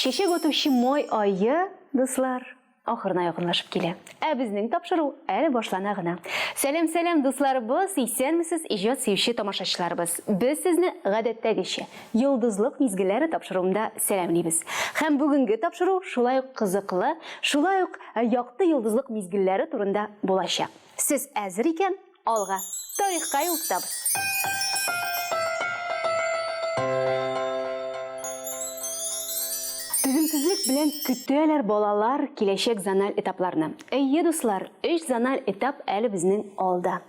Чәчәк атучы май ае, дуслар, ахырына якынлашып килә. Ә безнең тапшыру әле башлана гына. Сәлам, сәлам, дусларыбыз, исәнмесез, иҗат сөюче тамашачыларыбыз. Без сезне гадәттәгечә Йолдызлык мизгелләре тапшыруында сәламлибез. Һәм бүгенге тапшыру шулай ук кызыклы, шулай ук якты йолдызлык мизгелләре турында булачак. Сез әзер икән, Алга, тарихка юл тотабыз! Түземсезлек белән көтәләр балалар киләчәк зональ этапларны. Әйе, дуслар, өч зональ этап әле безнең алда.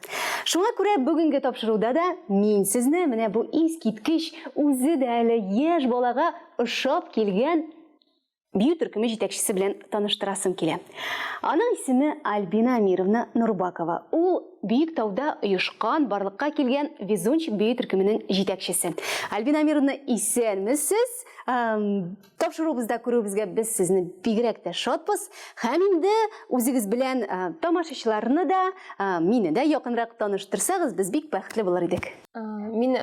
Шуңа күрә бүгенге тапшыруда да мин сезне менә бу искиткеч, үзе дә әле яшь балага ошап килгән бию төркеме җитәкчесе белән таныштырасым килә. Аның исеме Альбина Амировна Нурбакова. Ул Биек тауда оешкан, барлыкка килгән Везунчик бию төркеменең җитәкчесе. Альбина Амировна, исәнмесез! Тапшыруыбызда күрүебезгә без сезне бигрәк тә шатбыз. Һәм инде үзегез белән тамашачыларны да, мине дә якынрак таныштырсагыз, без бик бәхетле булыр идек. Мин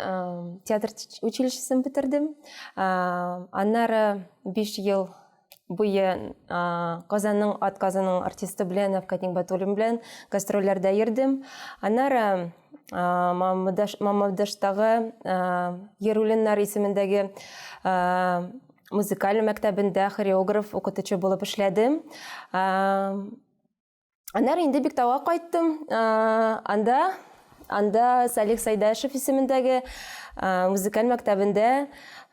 театр училищесын бетердем. Аннары 5 ел буе Казанның ат Казанның артисты белән Әфкать Нигъмәтуллин белән гастрольләрдә йөрдем. Аннары Мамадыштагы Яруллиннар исемендәге музыкаль мәктәбендә хореограф укытучы булып эшләдем. Аннары инде Биктауга кайттым. Анда анда Салих Сайдашев исемендәге музыкаль мәктәбендә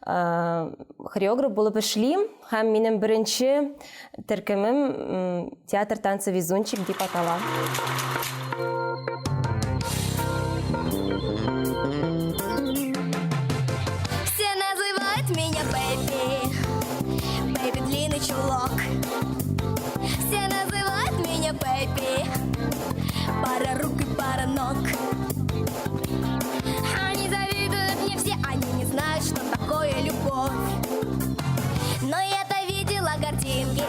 хореограф булып эшлим һәм минем беренче төркемем театр танцы Везунчик дип атала. Все называют меня Бэби, Бэби длинный чулок. Все называют меня Бэби, пара рук и пара ног. Они завидуют мне все, они не знают, что такое любовь. Но я-то видела картинки,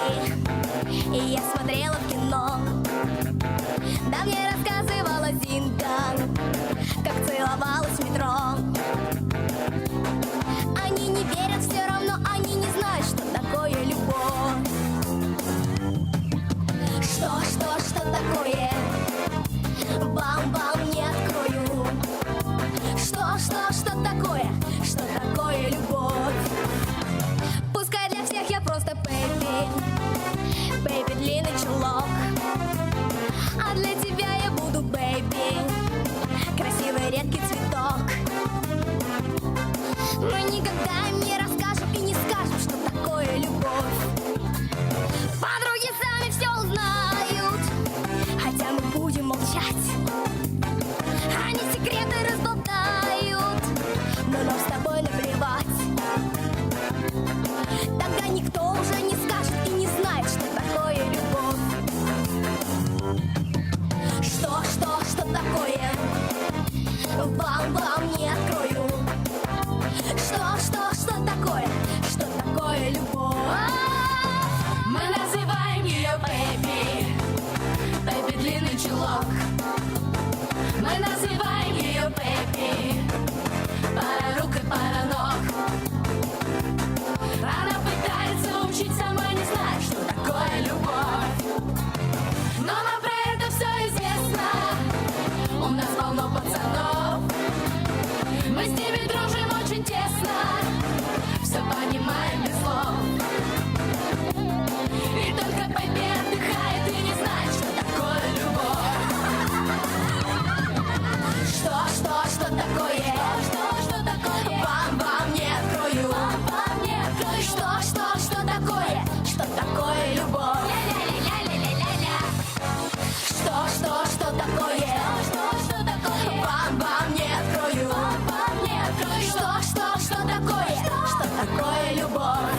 и я смотрела в кино. Да мне рассказывала Зинка, как целовалась в метро. Они не верят все равно, они не знают, что такое любовь. Что, что, что такое? Вам, вам не открою. Что, что, что такое? Что такое любовь? Пускай для всех я просто Бэби, Бэби длинный чулок. А для тебя я буду Бэби, красивый редкий цветок. Мы никогда им не расскажем и не скажем, что такое любовь. Подруги сами все узнают, хотя мы будем молчать. Они секреты разболтают, но нам с тобой наплевать. Тогда никто уже не скажет и не знает, что такое любовь. Что, что, что такое? Вам, вам не открою. Что, что, что такое? Что такое любовь? Мы называем ее Бэби, Бэби длинный чулок. Мы называем ее Бэби, пара рук и пара ног. Она пытается учить, сама не знает, что такое любовь. Но нам про это все известно, у нас полно пацанов. Мы с ними дружим очень тесно, все понимаем без слов. И только Пеппи отдыхает и не знает, что такое любовь. Что, что, что такое? Что, что такое? Вам, вам не открою. Вам, вам не открою. Что, что, что такое? Что такое любовь? Ля-ля-ля-ля-ля-ля-ля. Что, что, что такое? Что, что такое? Вам, вам не открою. Вам, вам не открою. Что, что, что такое? Что такое любовь?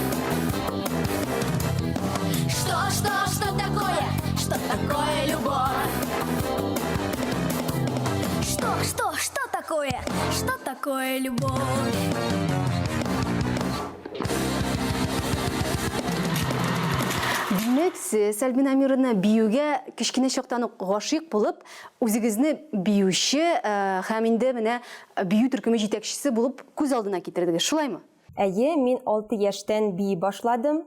Что, что, что такое? Что такое любовь? Что, что, что такое? Что такое любовь? Димәк, сез, Альбина Амировна, биюгә кечкенә чактан ук гашыйк булып, үзегезне биюче һәм инде менә бию төркеме җитәкчесе булып күз алдына китердегез, шулаймы? Әйе, мин 6 яшьтән бии башладым.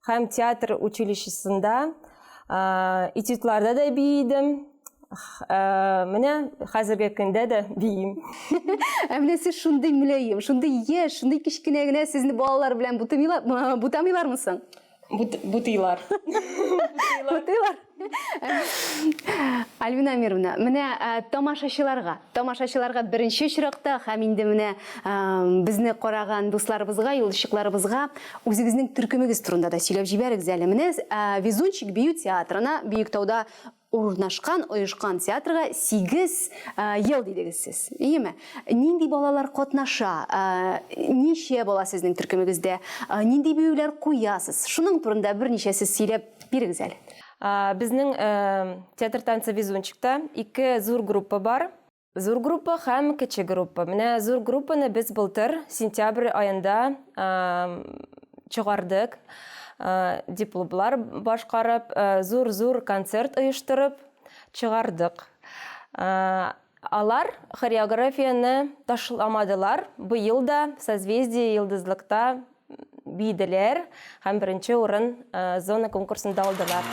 Һәм театр училищесында этюдларда да бии идем. Менә хәзерге көндә дә биим. Ә менә сез шундый мөлаем, шундый яшь, шундый кечкенә генә сезне балалар белән бутамыйлармы соң? Бутыйлар. Бутыйлар. Альбина Амировна, менә тамашачыларга, тамашачыларга беренче очракта һәм инде менә безне караган дусларыбызга, юлчыкларыбызга үзегезнең төркемегез турында да сөйләп җибәрегез әле. Менә Везунчик бию театрына Биектауда урнашкан, оешкан театрга 8 ел дидегез сез. Иеме? Нинди балалар катнаша? Ничә бала сезнең төркемегездә? Нинди биюләр куясыз? Шуның турында берничә сүз сөйләп бирегез әле. Безнең театр танца Везунчикта ике зур группа бар. Зур группа һәм кече группа. Менә зур группаны без былтыр сентябрь аенда чыгардык. Дипломлар башкарып, зур-зур концерт оештырып чыгардык. Алар хореографияне ташламадылар. Быел да Созвездие Йолдызлыкта биеделәр һәм беренче урын зона конкурсында алдылар.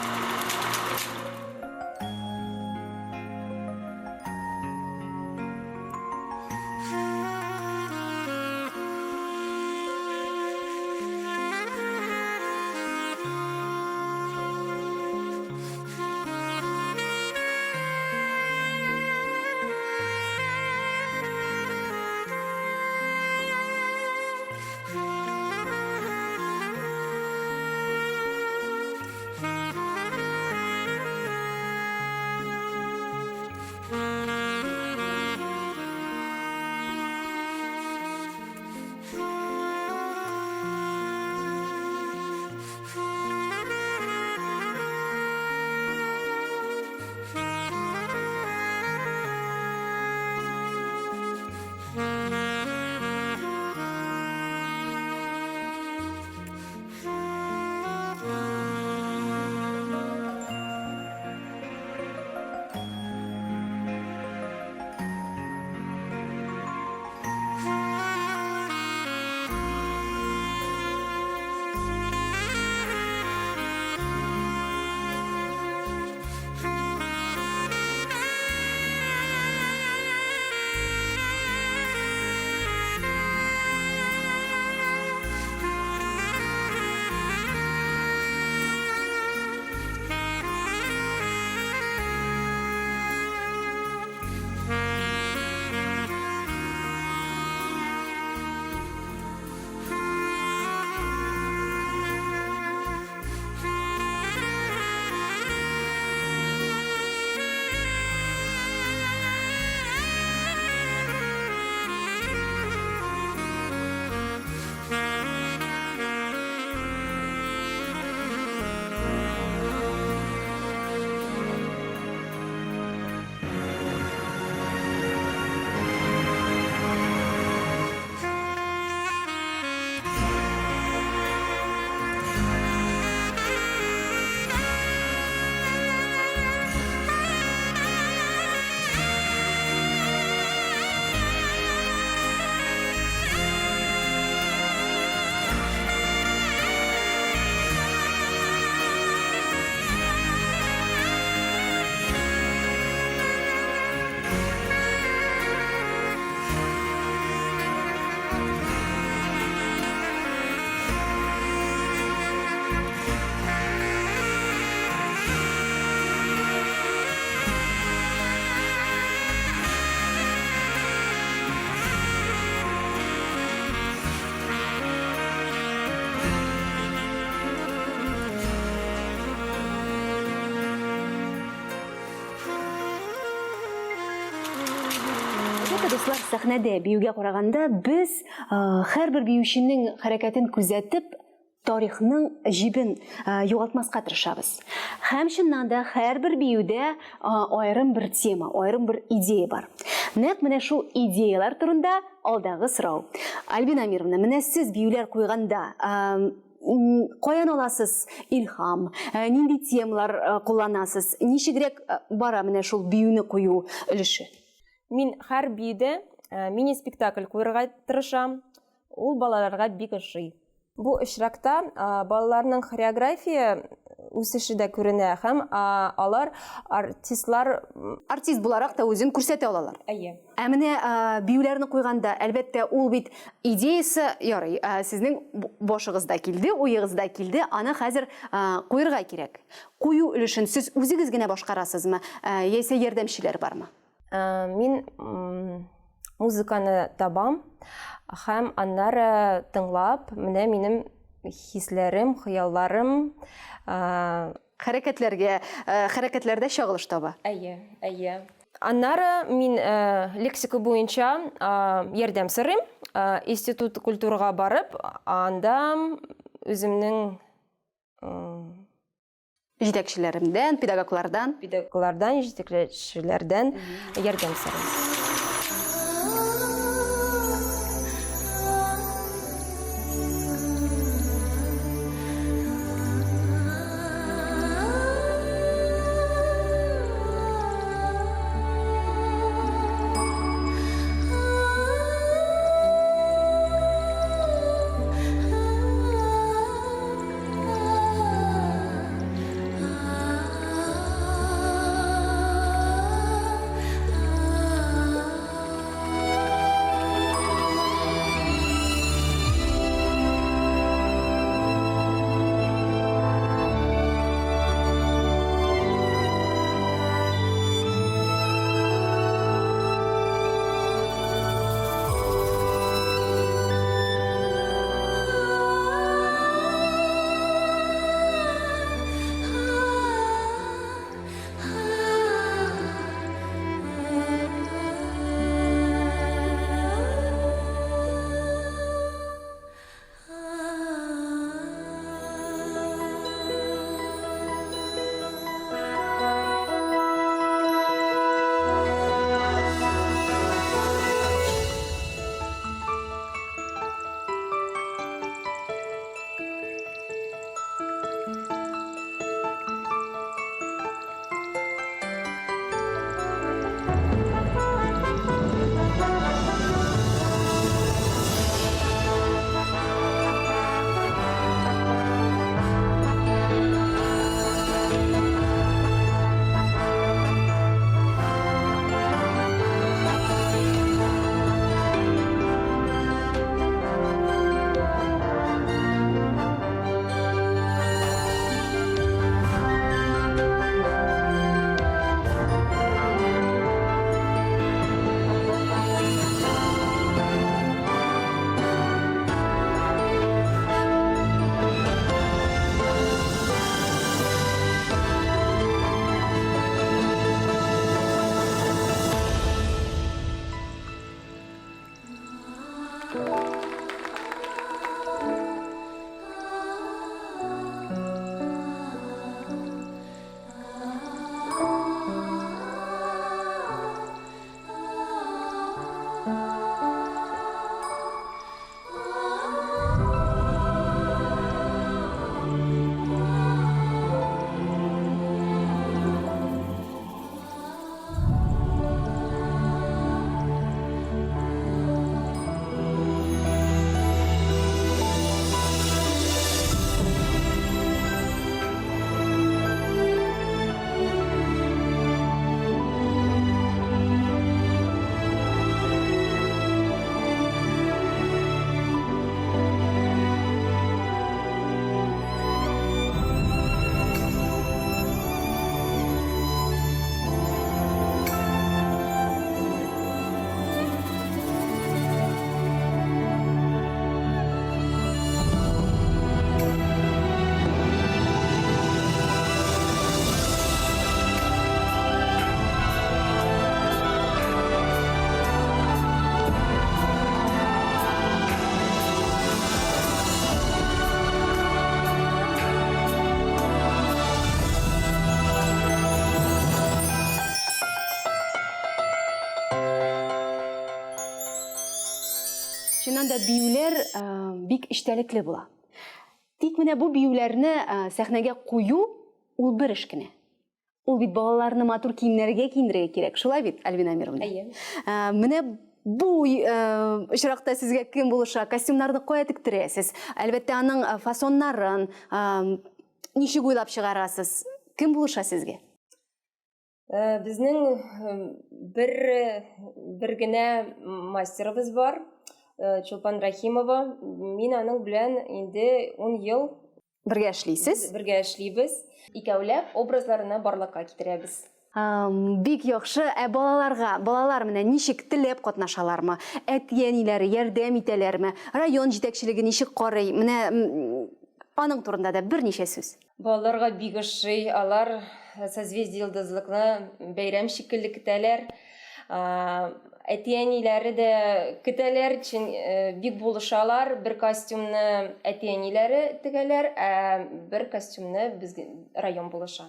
Әлбәттә, дуслар, сәхнәдә биюгә караганда без һәрбер биюченең хәрәкәтен күзәтеп, тарихның җибен югалтмаска тырышабыз. Һәм чыннан да һәрбер биюдә аерым бер тема, аерым бер идея бар. Нәкъ менә шул идеяләр турында алдагы сорау. Альбина Амировна, менә сез биюләр куйганда каян аласыз илһам, нинди темалар кулланасыз, ничегрәк бара менә шул биюне кую өлеше? Мин һәр биюдә мини-спектакль куярга тырышам. Ул балаларга бик ошый. Бу очракта балаларның хореография үсеше дә күренә һәм алар артистлар артист буларак та үзен күрсәтә алалар. Әйе. Ә менә биюләрне куйганда, әлбәттә, ул бит идеясы ярый, сезнең башыгызда килде, уегызда килде, аны хәзер куерга кирәк. Кую өлешен сез үзегез генә башкарасызмы, яисә ярдәмчеләр бармы? Мин музыканы табам һәм аннары тыңлап, менә минем хисләрем, хыялларым хәрәкәтләргә, хәрәкәтләрдә чагылыш таба. Әйе, әйе. Аннары мин лексика буенча ярдәм сорыйм. Институт культурага барып, анда үземнең җитәкчеләремдән, педагоглардан. Педагоглардан, җитәкчеләрдән ярдәм сорыйм. Чыннан да биюләр бик эчтәлекле була. Тик менә бу биюләрне сәхнәгә кую ул бер эш кенә. Ул бит балаларны матур киемнәргә киендерергә кирәк. Шулай бит, Альбина Амировна? Әйе. Менә Бу очракта сезгә кем булыша? Костюмнарны кая тектерәсез? Әлбәттә, аның фасоннарын ничек уйлап чыгарасыз? Кем булыша сезгә? Безнең бер бер генә мастерыбыз бар, Чулпан Рахимова. Мин аның белән инде 10 ел бергә эшлисез? Бергә эшлибез. Икәүләп образларны барлыкка китерәбез. Бик яхшы. Ә балаларга, балалар менә ничек теләп катнашалармы? Әти-әниләре ярдәм итәләрме? Район җитәкчелеге ничек карый? Менә аның турында да берничә сүз. Балаларга бик ошый. Алар Созвездие Йолдызлыкны бәйрәм шикелле көтәләр. Әти-әниләре дә көтәләр, чын бик булышалар. Бер костюмны әти-әниләре тегәләр, ә бер костюмны безгә район булыша.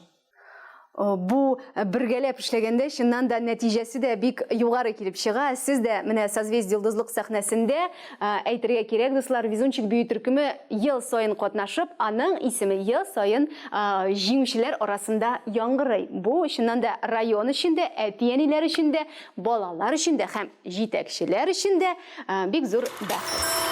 Бу бергәләп эшләгәндә чыннан да нәтиҗәсе дә бик югары килеп чыга. Сез дә менә Созвездие Йолдызлык сәхнәсендә, әйтергә кирәк, дуслар, Везунчик бию төркеме ел саен катнашып, аның исеме ел саен җиңүчеләр арасында яңгырый. Бу чыннан да район өчен дә, әти-әниләр өчен дә, балалар өчен дә һәм җитәкчеләр өчен дә бик зур бәхет.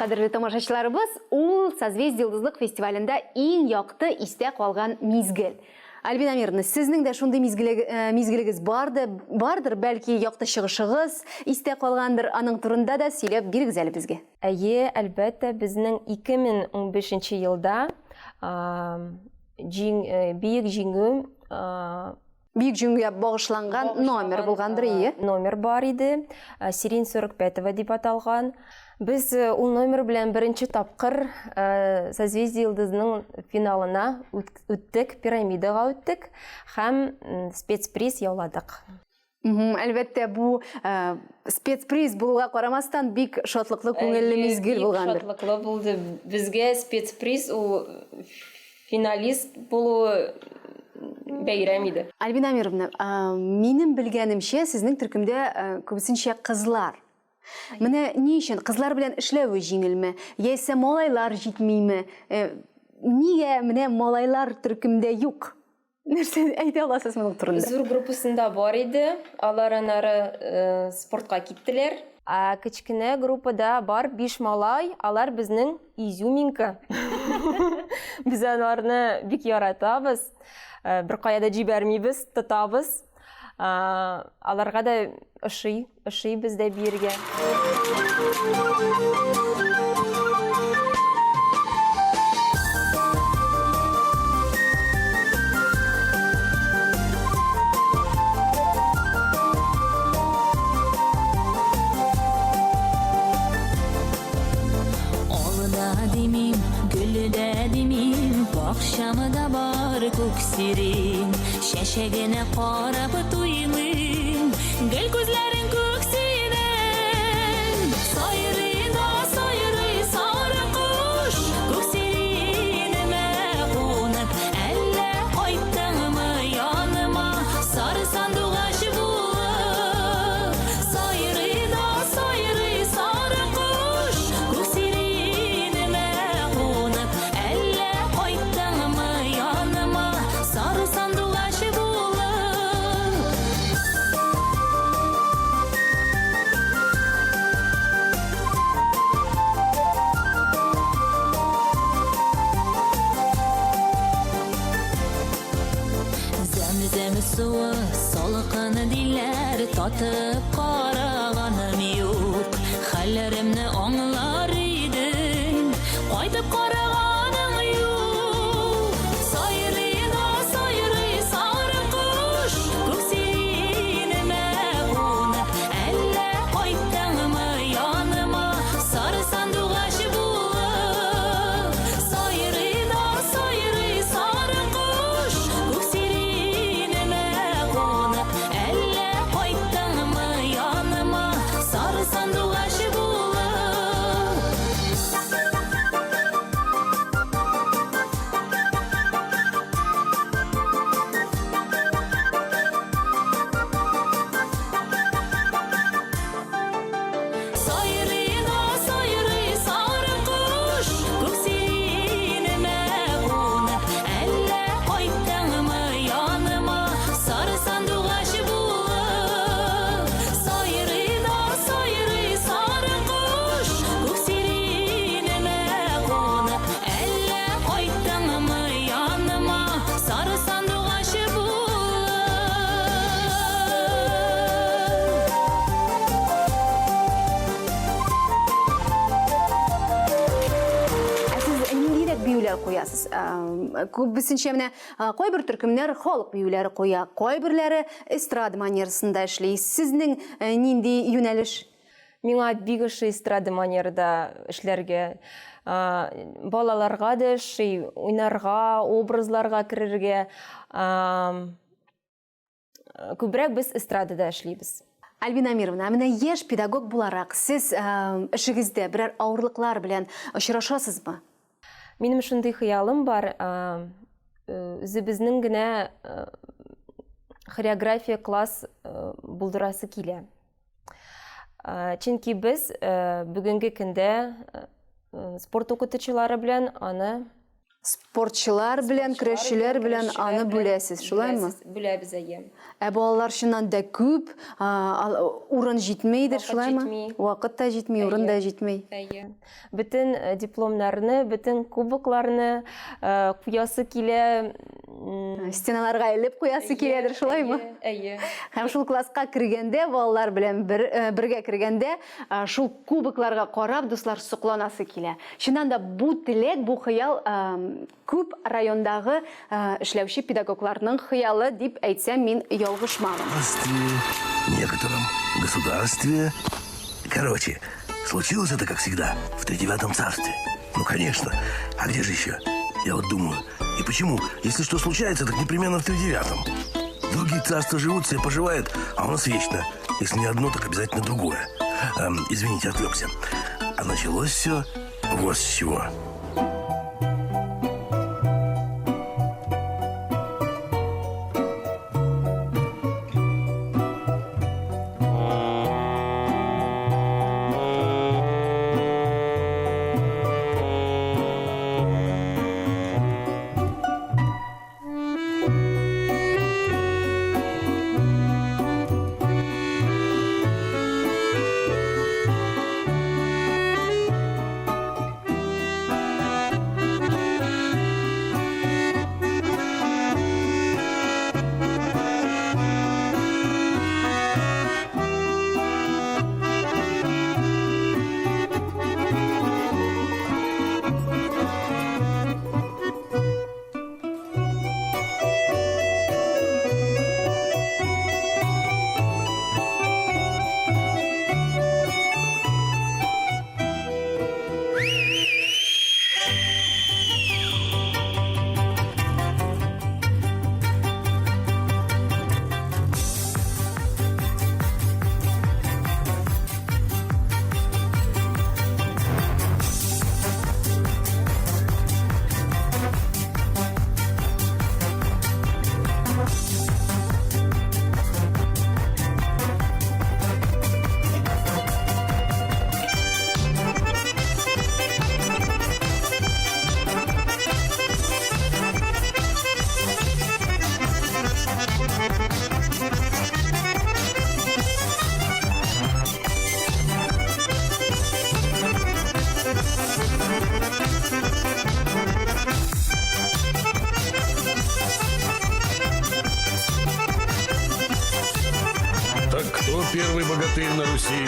Кадерле тамашачыларыбыз, ул Созвездие Йолдызлык фестивалендә иң якты истә калган мизгел. Альбина Амировна, сезнең дә шундый э, мизгелегез барды, бардыр, бәлки якты чыгышыгыз истә калгандыр, аның турында да сөйләп бирегез әле безгә. Әйе, әлбәттә, безнең 2015 елда җиң, э, бөек җиңү Бөек җиңүгә багышланган номер булгандыр, ие. Номер бар иде, Сирень 45 дип аталган. Без ул номер белән беренче тапкыр Созвездие Йолдызның финалына үттек, пирамидага үттек һәм спецприз яуладык. Әлбәттә, бу спецприз булуга карамастан, бик шатлыклы, күңелле мизгел булгандыр. Бик шатлыклы булды. Безгә спецприз ул финалист булу бәйрәм иде. Альбина Амировна, минем белгәнемчә, сезнең төркемдә күбесенчә кызлар. Менә ни өчен кызлар белән эшләве җиңелме, яисә малайлар җитмиме? нигә менә малайлар төркемдә юк? Нәрсә әйтә аласыз моның турында? Зур группасында бар иде. Алар аннары э, спортка киттеләр. Ә кечкенә группада бар биш малай, алар безнең изюминка. Без аларны бик яратабыз. Э, беркая да җибәрмибез, тотабыз. Э, аларга да ошый, ошый бездә биергә. Алы да димим, гөле дә димим, бакчамда бар күк сирень. Чәчәгенә карап туймыйм, гел күзләрең күк синең. Сайрый да сайрый сары кош, күк сиренемә кунып, әллә кайттыңмы яныма, сары сандугач булып. Сайрый да сайрый сары кош, күк сиренемә кунып, әллә кайттыңмы яныма, сары сандугач булып. Зәм-зәм суы салкын диләр, татып караганым юк. Хәлләремне аңлар идең, кайтып караганың юк. Сайрый да сайрый сары кош, күк сиренемә кунып, әллә кайттыңмы яныма, сары сандугач булып. Сайрый да сайрый сары кош, күк сиренемә кунып, әллә кайттыңмы яныма, сары сандугач булып. Сайрый да сайрый сары кош, күк сиренемә кунып, әллә кайттыңмы яныма, сары сандугач булып. Сайрый да сайрый сары кош, күк сиренемә кунып, әллә кайттыңмы яныма, сары сандугач булып. Ә сез ниндирәк биюләр куясыз? Күбесенчә менә кайбер төркемнәр халык биюләре куя, кайберләре эстрада манерасында эшли. Сезнең нинди юнәлеш? Миңа бик ошый эстрада манерада эшләргә. Балаларга да ошый, уйнарга, образларга керергә. Күбрәк без эстрадада эшлибез. Альбина Амировна, ә менә яшь педагог буларак сез эшегездә берәр авырлыклар белән очрашасызмы? Минем шундый хыялым бар, үзебезнең генә хореография класс булдырасы килә. Чөнки без бүгенге көндә спорт укытучылары белән аны Спортчылар белән, көрәшчеләр белән аны бүләсез, шулаймы? Бүләбез, әйе. Ә балалар чыннан да күп, урын җитмидер, шулаймы? Вакыт та җитми, урын да җитми. Әйе. Бөтен э, дипломнарны, бөтен кубокларны э, куясы килә. Стеналарга элеп куясы киләдер, шулаймы? Әйе. Һәм шул класска кергәндә, балалар белән бер, э, бергә кергәндә, шул кубокларга карап, дуслар, сокланасы килә. Чыннан да бу теләк, бу хыял күп райондагы эшләүче педагогларның хыялы дип әйтсәм, мин ялгышмамын. Некотором государстве. Короче, случилось это, как всегда, в тридевятом царстве. Ну, конечно. А где же еще? Я вот думаю, и почему, если что случается, так непременно в тридевятом? Другие царства живут, себе поживают, а у нас вечно. Если не одно, так обязательно другое. Извините, отвлекся. А началось все вот с чего. первый богатырь на Руси.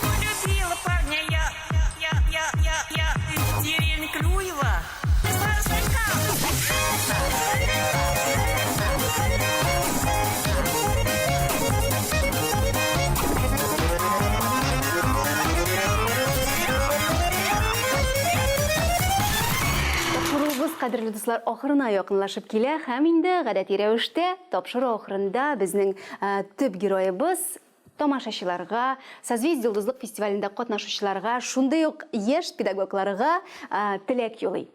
Полюбила парня я, я, я, я, я из деревни Клюева. Не знаю, Тапшыруыбыз, кадерле дуслар, ахырына якынлашып килә һәм инде гадәти рәвештә тапшыру ахырында безнең э, төп героебыз тамашачыларга, Созвездие йолдызлык фестивалендә катнашучыларга, шундый ук яшь педагогларга э, теләк юлый.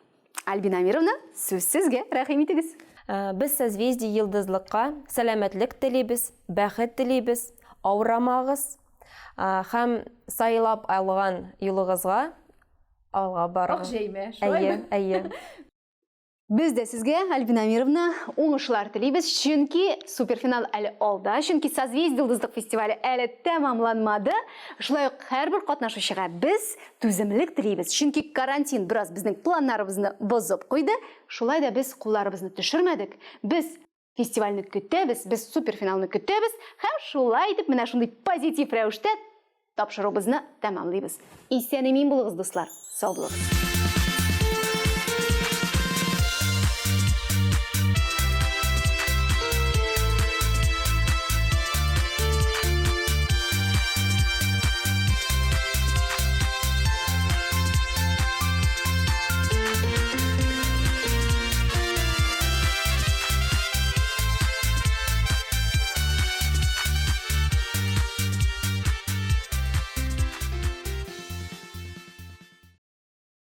Альбина Амировна, сүз сезгә, рәхим итегез. Э, без Созвездие йолдызлыкка сәламәтлек телибез, бәхет телибез, авырамагыз э, һәм сайлап алган юлыгызга алга барыгыз. Ак җәймә, шулаймы? Әйе, әйе. Без дә сезгә, Альбина Амировна, уңышлар телибез, чөнки суперфинал әле алда, чөнки Созвездие йолдызлык фестивале әле тәмамланмады. Шулай ук һәрбер катнашучыга без түземлек телибез, чөнки карантин бераз безнең планнарыбызны бозып куйды. Шулай да без кулларыбызны төшермәдек. Без фестивальне көтәбез, без суперфиналны көтәбез һәм шулай итеп менә шундый позитив рәвештә тапшыруыбызны тәмамлыйбыз. Исән-имин булыгыз, дуслар. Сау булыгыз.